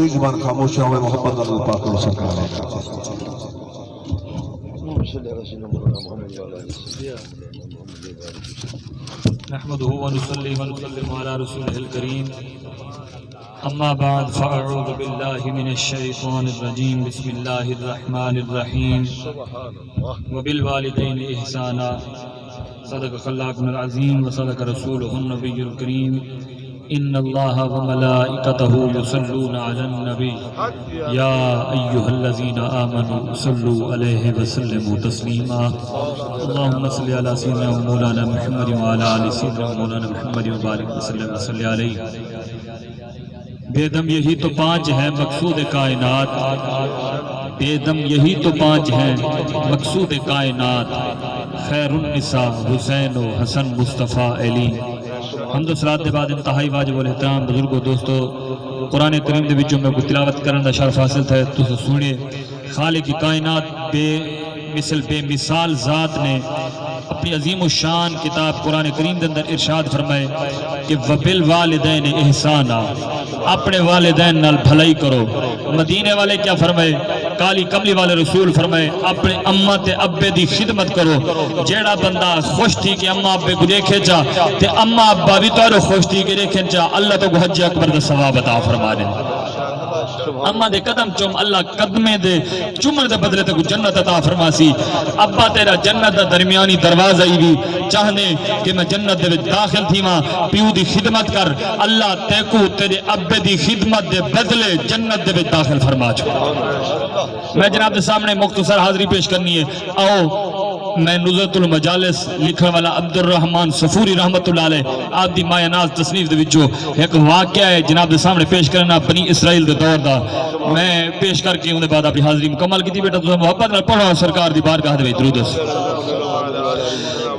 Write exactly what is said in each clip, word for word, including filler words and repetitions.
زبان خاموش ہوئے، محبت نال پاک نو سرکار۔ نحمده ونصلي ونسلم على رسوله الكريم. أما بعد، فأعوذ بالله من الشيطان الرجيم. بسم الله الرحمن الرحيم. وبالوالدين إحسانا. صدق الله العظيم وصدق رسوله النبي الكريم. إن الله وملائكته يصلون على النبي. يا أيها الذين آمنوا صلوا عليه وسلموا تسليما. اللهم صل على سيدنا ومولانا محمد وعلى آل سيدنا ومولانا محمد وبارك وسلم وصل عليه. بیدم یہی تو پانچ ہیں مقصود کائنات، بیدم یہی تو پانچ ہیں مقصود کائنات، خیر النساء حسین و حسن مصطفیٰ علی۔ حمد و صلات دے بعد انتہائی واجب الاحترام بزرگو، دوستو، قرآن کریم دے وچوں میں کوئی تلاوت کرن دا شرف حاصل تھے، تساں سنیے۔ خالق کائنات بے مثل، بے مثال ذات نے اپنی عظیم الشان کتاب قرآن کریم دے اندر ارشاد فرمائے کہ وبالوالدین احسانا، اپنے والدین نال بھلائی کرو۔ مدینے والے کیا فرمائے؟ کالی کملی والے رسول فرمائے، اپنے اماں تے ابے دی خدمت کرو۔ جیڑا بندہ خوش تھی کے اماں ابے کوں ݙیکھے چا، تے اماں ابا وی تہاݙو خوش تھی کے ݙیکھن چا، اللہ تہاکوں حج اکبر دا ثواب عطا فرما ݙے۔ اماں دے قدم چم، اللہ قدمیں دے چمݨ دے بدلے تیکوں جنت عطا فرماسی۔ ابا تیݙا جنت دا درمیانی دروازہ ہی وی، چاہندے کہ میں جنت دے وچ داخل تھیواں، پیو دی خدمت کر، اللہ تیکوں تیݙے ابے دی خدمت دے بدلے جنت دے وچ داخل فرما چھوڑے۔ میں جناب دے سامنے مختصر حاضری پیش کرنی ہے۔ آؤ، میں نزہت المجالس لکھݨ والا عبدالرحمن صفوری رحمۃ اللہ علیہ آپ دی مایہ ناز تصنیف دے وچوں ہک واقعہ ہے جناب دے سامنے پیش کرنا، بنی اسرائیل دے دور دا۔ میں پیش کر کے اون دے بعد اپنی حاضری مکمل کیتی۔ بیٹا تساں محبت نال پڑھو سرکار دی بارگاہ دے وچ درود۔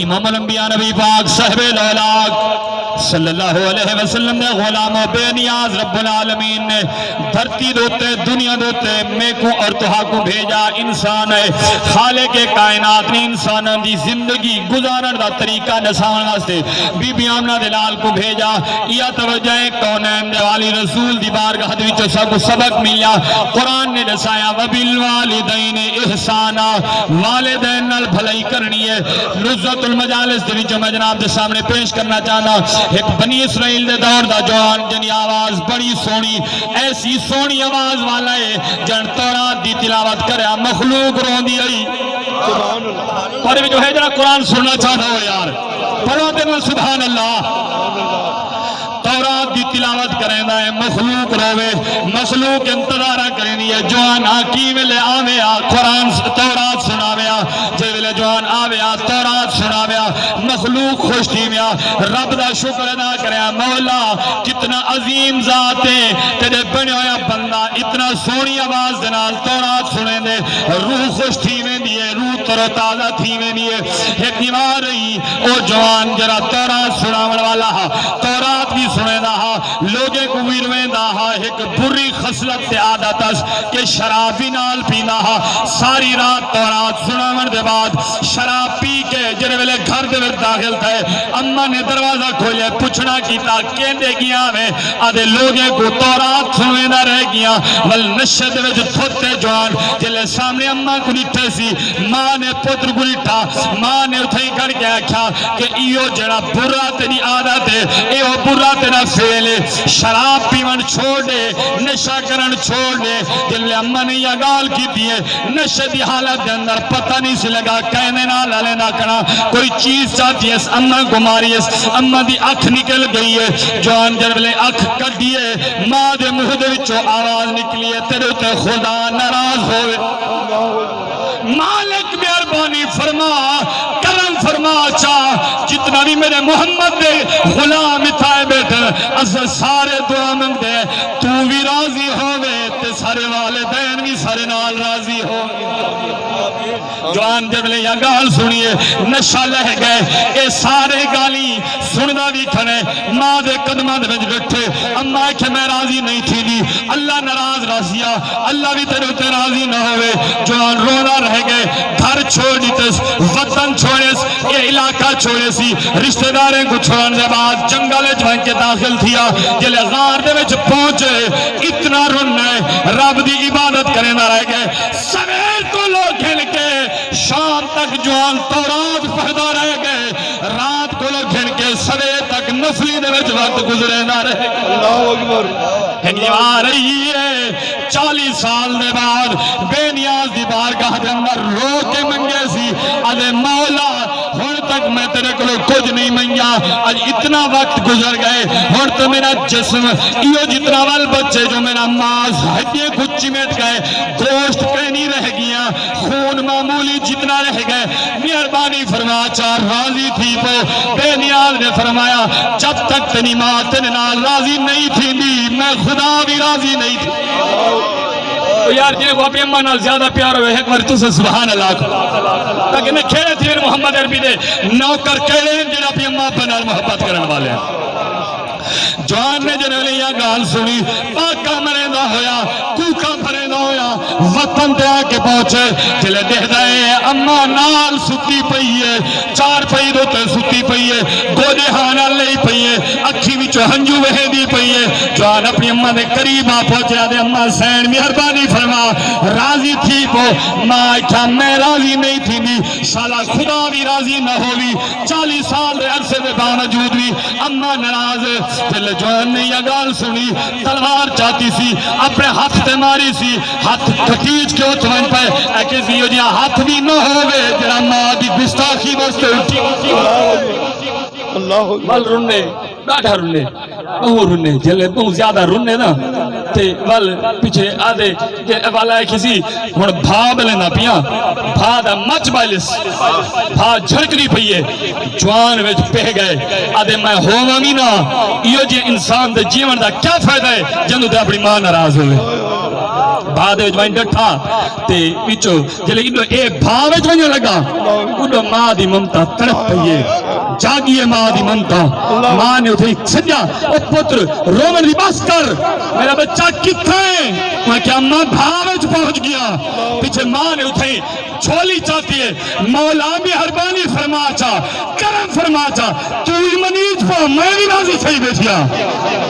امام الانبیاء نبی پاک صاحب لولاک صلی اللہ علیہ وسلم دے غلام و بے نیاز رب العالمین نے دھرتی دے اتے، دنیا دے اتے میکوں اور تہاکوں بھیجا۔ انسان ہے، خالق کائنات نے انساناں دی زندگی گزارن دا طریقہ ݙساوݨ واسطے بی بی آمنہ دے لال کوں بھیجا۔ یا توجہ ہے، کونین دے والی رسول دی بارگاہ دے وچوں ساکوں سبق ملیا۔ قرآن نے ݙسایا، وبالوالدین احسانا، والدین نال بھلائی کرنی ہے۔ نزہت المجالس دے وچوں میں جناب دے سامنے پیش کرنا چاہنا، ایک بنی اسرائیل دے دور دا جوان جنی آواز بڑی سوہݨی، ایسی سوہݨی آواز والا ہے، جݨ تورات دی تلاوت کریا مخلوق روندی ہئی۔ تہاݙے وچوں ہے جڑا قرآن سننا چاہندا ہو یار، پڑھو تے نال سبحان اللہ۔ تورات دی تلاوت کریندا ہے، مخلوق رووے، مخلوق انتظاراں کریندی ہے، جوان آ کی ویلے آوے آ، قرآن س-، تورات سناوے آ، جے ویلے جوان آوے آ، تورات سناوے آ، مخلوق خوش تھیوے آ، رب دا شکر ادا کرے آ، مولا کتنا عظیم ذات ہے، تیݙے بݨیا ہویا بندہ اتنا سوہݨی آواز دے نال تورات سݨیندے، روح خوش تھی ویندی ہے، روح تر و تازہ تھی ویندی ہے۔ ہک دیوار رہی، او جوان جڑا تورات سݨاوݨ والا ہا، تورات وی سݨیندا ہا، لوگیں کوں وی رویندا ہا۔ ہک بری خصلت تے عادت اس کہ شراب وی نال پیندا ہا۔ ساری رات تورات سݨاوݨ دے بعد شراب پی کے جڑے ویلے گھر دے وچ داخل تھئے، اماں نے دروازہ کھولے، پچھݨا کیتا، کیندے ڳیا ویں؟ آہدے لوگیں کوں تورات سݨویندا رہ ڳیاں۔ ول نشے دے وچ دھت تے جوان جلے سامنے اماں کوں ݙٹھے سی، ماں نے پتر کوں ݙٹھا، ماں نے اتھے ہی کھڑ کے آکھیا کہ ایہو جڑا برا تیݙی عادت ہے، ایہو برا تیݙا فعل ہے، شراب پیوݨ چھوڑ ݙے، نشہ کرݨ چھوڑ ݙے۔ جلے اماں نے ایہا ڳالھ کیتی ہے، نشے دی حالت دے اندر پتہ نہیں سی لڳا کیویں نال ہلینداں کھڑاں، کوئی چیز چاتی اس اماں کوں ماری اس، اماں دی اکھ نکل ڳئی ہے۔ جوان جڑے ویلے اکھ کڈھی ہے، ماں دے منہ دے وچوں آواز نکلی ہے، تیݙے اتے خدا ناراض ہووے۔ مالک مہربانی فرما، کرم فرما چا، جتنا وی میݙے محمد دے غلام اتھائے ٻیٹھے، اساں سارے دعا منگدے، توں وی راضی ہووے تے سارے والدین وی سارے نال راضی ہووے۔ آن جبلے یا ڳالھ سُݨیے، نشہ لہہ ڳئے۔ اے سارے ڳالھیں سُݨدا وی کھڑے، ماں دے قدماں دے وچ ݙٹھے۔ اماں آکھے، میں راضی نہیں تھیندی، اللہ ناراض رہسیا، اللہ وی تیݙے اُتے راضی نہ ہووے۔ جوان روندا رہ ڳئے، گھر چھوڑ ݙتس، وطن چھوڑس، اے علاقہ چھوڑیسی، رشتہ داریں کوں چھوڑݨ دے بعد جنگل وچ ونڄ کے داخل تھیا۔ جلے غار دے وچ پہنچے، اتنا رُنے، رب دی عبادت کریندا رہ ڳئے۔ سویر کولو گھن کے شام تک جوان تورات پڑھدا رہ ڳئے، رات کولو گھن کے سویر تک نفلی دے وچ وقت گزریندا رہ ڳئے۔ اللہ اکبر۔ ہک دیوار رہی ہے، چالیہہ سال دے بعد بے نیاز دی بارگاہ دے اندر رو کے منگے سی، آہدے مولا، ہݨ تک میں تیݙے کولوں کجھ نہیں منگیا، اڄ اتنا وقت گزر ڳئے، ہݨ تاں میݙا جسم ایہو جتنا ول بچے جو میݙا ماس ہݙیاں کوں چمیٹ ڳئے، گوشت کائنی رہ ڳیاں، خون معمولی جتنا رہ ڳئے، مہربانی فرما چا راضی تھی پو۔ بے نیاز نے فرمایا، جب تک تیݙی ماں تیݙے نال راضی نہیں تھیندی، میں خدا وی راضی نہیں تھی۔ او یار، جنہیں کوں اپݨی اماں نال زیادہ پیار ہووے، ہک واری تساں سبحان اللہ آکھو۔ تاکہ نکھیڑے تھیون محمد عربی دے نوکر کیڑھے ہن جنہیں اپݨی اماں ابا نال محبت کرݨ والے ہن۔ جوان نے جنہیں ایہا ڳالھ سُݨی، پاکاں مریندا ہویا، کوکاں بھریندا ہویا وطن تے آ کے پہنچے۔ جلے ݙیہدا ہے اماں نال سُتی پئی ہے، چارپائی دے اُتے سُتی پئی ہے، گوݙے ہاں نال لئی پئی ہے، اکھیں وچوں ہنجو وہیندی پئی ہے۔ جوان اپݨی اماں دے قریب آ پہنچے، آہدے، اماں حسین مہربانی فرما، راضی تھی پو۔ ماں آکھیا، میں راضی نہیں تھیندی، ساݙا خدا وی راضی نہ ہووی۔ چالیہہ سال دے عرصے دے باوجود وی اماں ناراض۔ جلے جوان نے ایہا ڳالھ سُݨی، تلوار چاتی سی، اپݨے ہتھ تے ماری سی، ہتھ کھٹیج کے اُتھ ونڄ پئے۔ اے کسی ایہو جیہا ہتھ وی نہ ہووے جیڑھا ماں دی گستاخی واسطے اٹھی۔ اللہ اکبر۔ ول رُنے، ݙاڈھا رُنے، ٻہوں رُنے، جلے ٻہوں زیادہ رُنے نا، تے ول پچھے آہدے کہ اے والا ہے کسی، ہݨ بھا ٻلیندا پیاں، بھا دا مچ ٻلس، بھا جھڑکدی پئی ہے۔ جوان وچ پہ ڳئے، آہدے، میں ہوواں وی نہ، ایہو جیہے انسان دے جیوݨ دا کیا فائدہ ہے جیندے اُتے اپݨی ماں ناراض ہووے۔ بھا دے وچ ونڄ ݙٹھا تے وچوں جلے اݙو اے بھا وچ ونڄݨ لڳا، اݙو ماں دی ممتا تڑپ پئی ہے، جاڳی ہے ماں دی ممتا۔ ماں نے اُتھے سݙیا، او پتر، رووݨ دی بس کر، میݙا بچہ کتھاں ہے؟ میں کہیا، اماں بھا وچ پہنچ ڳیا۔ پچھے ماں نے اُتھے جھولی چاتی ہے، مولا مہربانی فرما چا، کرم فرما چا، توں وی منیج پو، میں وی راضی تھئی ٻیٹھیاں۔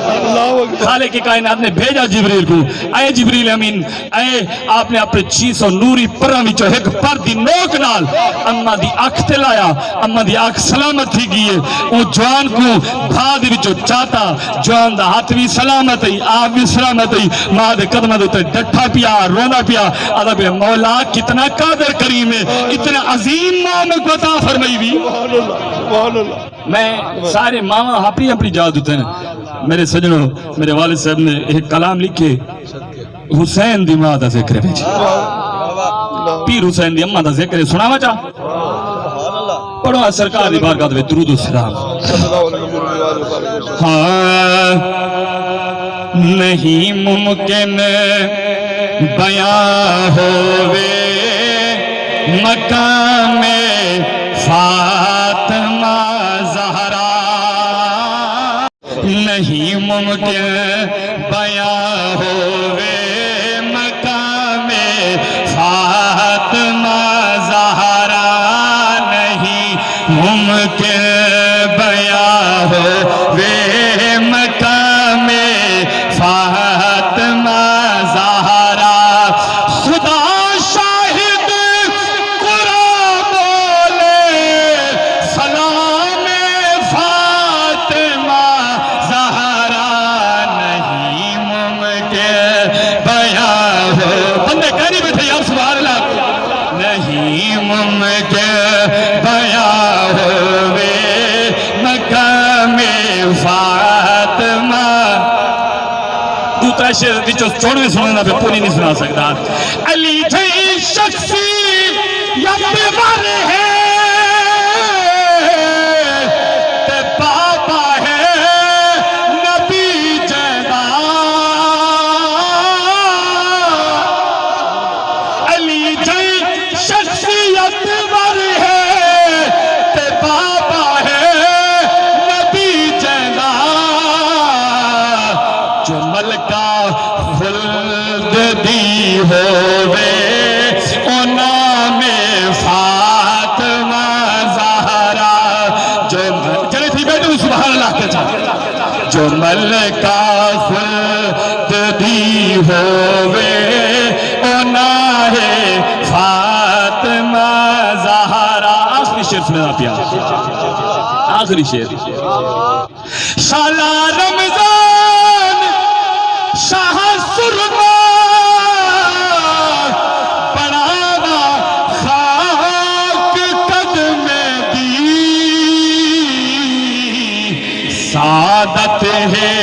اللہ اکبر۔ خالق کائنات نے بھیجا جبریل کوں، اے جبریل امین، اے آپ نے اپݨے چھی سو نوری پراں وچوں ہک پر دی نوک نال اماں دی اکھ تے لایا، اماں دی اکھ سلامت تھی ڳئی ہے۔ اوں جوان کوں بھا دے وچوں چاتا، جوان دا ہتھ وی سلامت ہئی، آپ وی سلامت ہئی۔ ماں دے قدماں دے اُتے ڈٹھا پیا، روندا پیا، آہدا پیا، مولا کتنا قادر کریم ہے، اتنا عظیم ماں میکوں عطا فرمائی وی۔ سبحان اللہ، سبحان اللہ۔ میں سارے ماواں اپݨی اپݨی جاہ تے ہن۔ میرے سجنو، میرے والد صاحب نے ایک کلام لکھے، حسین دی ماں دا ذکر ہے وچ۔ پیر حسین دی اماں دا ذکر ہے، سݨاواں چا؟ پڑھو آ سرکار دی بارگاہ دے وچ درود و سلام۔ ہاں، نہیں ممکن بیاں ہووے مقام فاطمہ زہرا۔ نہیں ممکن بیاں ہووے مقام فاطمہ زہرا، نہیں ممکن بیاں ہووے مقام فاطمہ زہرا۔ خدا شاہد قرآن بولے، سلام فاطمہ زہرا، نہیں ممکن بیاں ہو۔ بندے کہہ نہیں بیٹھے یار، سبحان اللہ۔ نہیں ممکن بیاں ہووے مقام فاطمہ۔ ݙو ترے شعر وچوں چوݨویں سݨیندا پیا، پوری نہیں سݨا سڳدا۔ علی جئی شخصیت ور ہے تے بابا ہے نبی جیڑھا۔ علی جئی شخصیت ملکہ خلد دی ہووے، او نہ ہے فاطمہ زہرا۔ آخری شعر سݨیندا پیاں، آخری شعر۔ شالا رمضان شاہ سرما بݨاوا خاک قدمیں دی، سعادت ہے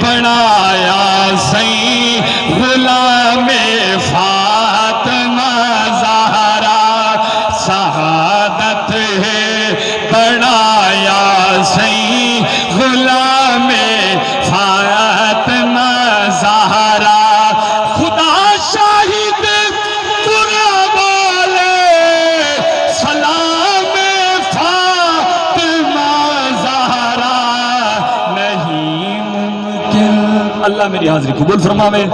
بݨایا سئیں غلام فاطمہ زہرا، سعادت ہے بݨایا سئیں غلام فاطمہ زہرا۔ خدا شاہد قرآن والے، سلام فاطمہ زہرا نہیں ممکن۔ اللہ میری حاضری قبول فرماوے،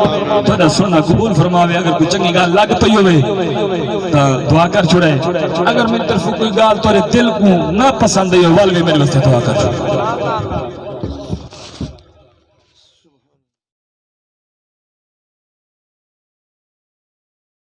تہاݙا سݨݨا قبول فرماوے۔ اگر کوئی چنڳی ڳالھ لڳ پئی ہووے تاں دعا کر چھوڑے، اگر میری طرفوں کوئی ڳالھ تہاݙے دل کوں نہ پسند آئی ہووے، ول وی میرے واسطے دعا کر چھوڑے۔